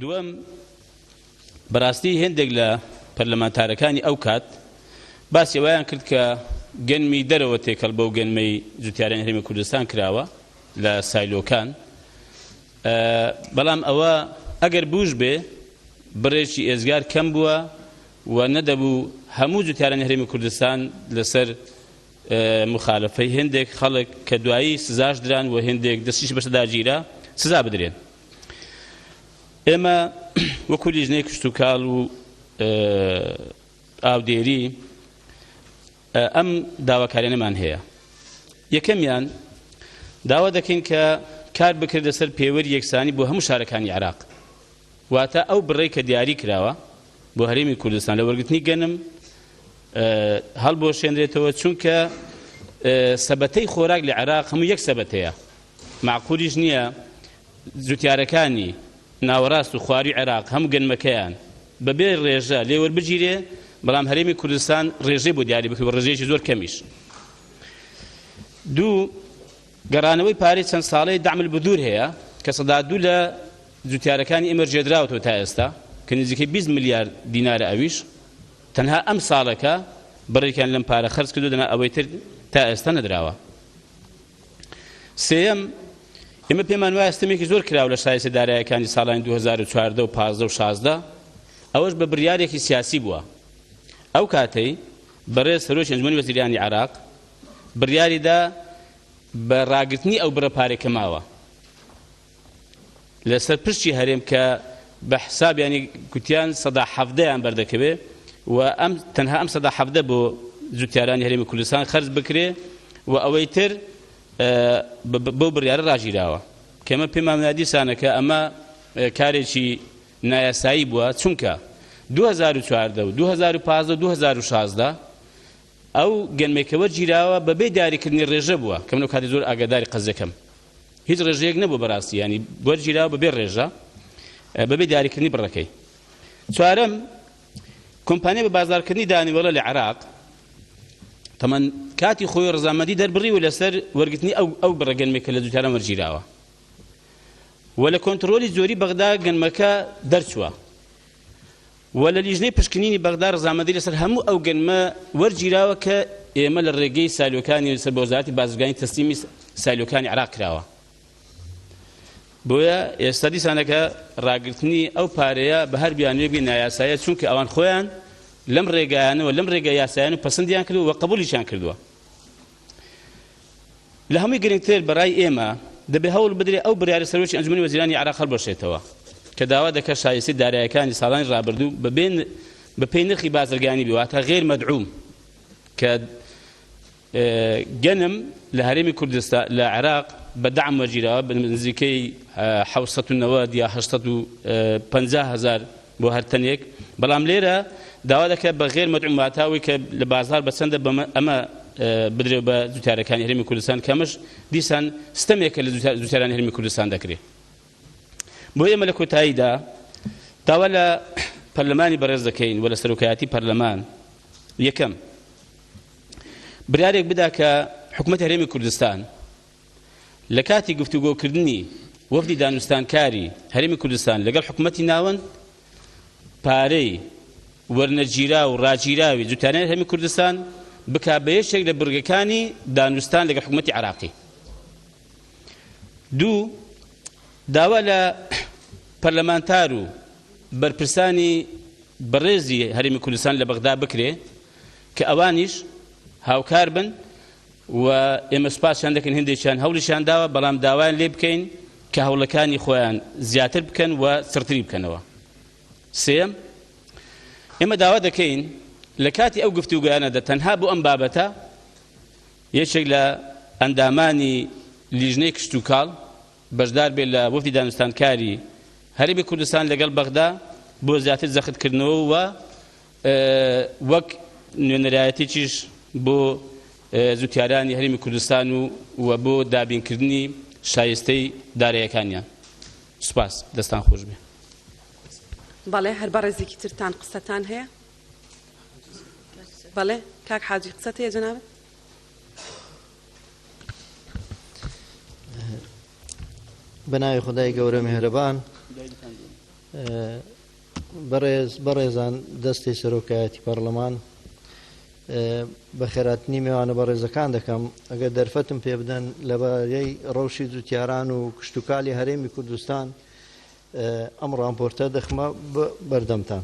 دووەم، بەڕاستی هێندێک لە پەرلەمانتارەکانی ئەو کات باسی ئەوەیان کرد کە گەنمی دەرەوە تێکەڵ بەو گەنمەی جوتیارانی هەرێمی کوردستان کراوە لە سایلۆکان، بەڵام ئەوە ئەگەر بووش بێ بڕێکی ئێزگار کەم بووە و نەدەبوو هەموو جوتیارانی هەرێمی کوردستان لەسەر مخالفەی هێندێک خەڵک کە دوایی سزاش دران و هێندێک دەستیش بەسەدا گیرا سزا بدرێن. ئێمە وەکو لیژنەی کشتوکاڵ و ئاودێری ئەم داواکاریانەمان هەیە. یەکەمیان داوا دەکەین کە کار بکرێت لەسەر پێوەری یەکسانی بۆ هەموو شارەکانی عێراق، واتە ئەو بڕەی کە دیاری کراوە بۆ هەرێمی کوردستان لە وەرگرتنی گەنم هەڵبوەشێنرێتەوە، چونکە سەبەتەی خۆراک لە عێراق هەموو یەک سەبەتەیە، مەعقولیش نییە جوتیارەکانی ناوەڕاست و خواروی عێراق هەموو گەنمەکەیان بەبێ ڕێژە لێ وەربگیرێ، بەڵام هەرێمی کوردستان ڕێژەی بۆ دیاری بکرێ و ڕێژەیەکی زۆر کەمیش. دوو، گەڕانەوەی پارەی چەند ساڵەی دعم البذور هەیە کە 2% لە جوتیارەکانی ئێمە ژێدراوەتەوە تا ئێستا کە نزیکەی 20 ملیار دینارە، ئەویش تەنها ئەم ساڵەکە بڕێکیان لەم پارە خەرج کردو دەنا ئەوەی تر تا ئێستا نەدراوە. سێیەم، ئێمە پێمان وایە ستەمێکی زۆر کراوە لە شایستە دارایەکانی ساڵانی 2014 و 15 و 16، ئەوەش بە بڕیارێکی سیاسی بووە. ئەو کاتەی بەڕێز سەرۆکی ئەنجومەنی وەزیرانی عێراق بڕیاری دا بە ڕاگرتنی ئەو بڕە پارەی کە ماوە لەسەر پشتی هەرێم کە بە حساب ینی گوتیان 17%یان بەردەکەوێ و ئەم تەنها ئەم 17% بۆ جوتیارانی هەرێمی کوردستان خەرج بکرێ و ئەوەی تر بەو بڕیارە ڕاگیراوە کە ئەمە پێمان وایە دیسانەکە ئەمە کارێکی نایاسایی بووە، چونکە 2014 و 2015 و 2016 ئەو گەنمەی کە وەرگیراوە بەبێ دیاریکردنی ڕێژە بووە، کە من ئەو کاتی زۆر ئاگاداری قەزیەکەم هیچ ڕێژەیەک نەبوو بەڕاستی، ینی وەرگیراوە بەبێ ڕێژە بەبێ دیاریکردنی بڕەکەی. چوارەم، کۆمپانیای بە بازاڕکردنی دانیوەڵە لە عێراق تەمەن کاتی خۆی ڕەزامەندی دەربڕیوە لەسەر وەرگرتنی ئەو ئەو بڕە گەنمێک کە لە جوتیاران وەرگیراوە و لە کۆنترۆلی جۆری بەغدا گەنمەکە دەرچووە و لە لیژنەی پشکنینی بەغدا ڕەزامەندی لەسەر هەموو ئەو گەنمە وەرگیراوە کە ئێمە لە ڕێگەی سایلۆکانی سەر بە وەزارەتی بازرگانی تەسلیمی سایلۆکانی عێراق کراوە. بۆیە ئێستا دیسانەکە ڕاگرتنی ئەو پارەیە بە هەر بیانوویەک بێ نایاساییە، چونکە ئەوان خۆیان لەم ڕێگایانەوە لەم ڕێگە یاسایانە پەسەندیان کردووە و قبوڵیشیان کردووە. لە هەمووی گرنگتر بەڕای ئێمە دەبێ هەوڵ بدرێ ئەو بڕیارە سەرۆکی ئەنجومەنی وەزیرانی عێراق هەڵبوەشێتەوە کە داوا دەکات شایستەی دارایەکانی ساڵانی ڕابردوو بەبێ بەپێی نرخی بازرگانی بێ، واتە غیر مدعوم، کە گەنم لە هەرێمی کوردستان لە عێراق بە دەعم وەرگیراوە بە نزیکەی 790 یا 850 هەزار بۆ هەر تەنێک، بەڵام لێرە داوا دەکات بە غێر مەدعوم، واتە ئەوەی کە لە بازاڕ بە چەندە ئەمە بدرێ بە جوتیارەکانی هەرێمی کوردستان، کە ئەمەش دیسان ستەمێکە لە جوتیارانی هەرێمی کوردستان دەکرێت. بۆ ئێمە لە کۆتاییدا داوا لە پەرلەمانی بەڕێز دەکەین و لە سەرۆکایەتی پەرلەمان، یەکەم بریارێک بدا کە حکومەتی هەرێمی کوردستان لە کاتی گفتوگۆکردنی وەفدی دانوستانکاری هەرێمی کوردستان لەگەڵ حکومەتی ناوەند پارەی وەرنەگیرا و ڕاگیراوی جوتیارانی هەرێمی کوردستان بکا بە یەکێک لە بڕگەکانی دانوستان لەگەڵ حکومەتی عێراقی. دوو، داوا لە پەرلەمانتار و بەرپرسانی بەڕێزی هەرێمی کوردستان لە بەغدا بکرێ کە ئەوانیش هاوکار بن و ئێمە سوپاسیان دەکەین، هەندێکیان هەوڵیشیان داوە، بەڵام داوایان لێ بکەین کە هەوڵەکانی خۆیان زیاتر بکەن و چڕتری بکەنەوە. سێیەم، ئێمە داوا دەکەین لە کاتی ئەو گفتوگۆیانەدا تەنها بۆ ئەم بابەتە یەکێک لە ئەندامانی لیژنەی کشتوکاڵ بەشدار بێت لە وەفدی دانوستانکاری هەرێمی کوردستان لەگەڵ بەغدا بۆ زیاتر جەختکردنەوە و وەک نوێنەرایەتێکیش بۆ جوتیارانی هەرێمی کوردستان و و بۆ دابینکردنی شایستەی دارایەکانیان. سوپاس، دەستان خۆش بێ. بەڵێ هەر بەڕێزێکی ترتان قسەتان هەیە؟ بەڵێ کاک حاجی قسەت هەیە جەنابت؟ بە ناوی خدای گەورە میهرەبان. بەڕێز بەڕێزان دەستەی سەرۆکایەتی پەڕلەمان بەخێراتنی مێوانە بەڕێزەکان دەکەم ئەگەر دەرفەتم پێ بدەن لەبارەی ڕەوشی جوتیاران و کشتوکالی هەرێمی کوردستان ئەم ڕامپۆرتە دەخمە بەردەمتان.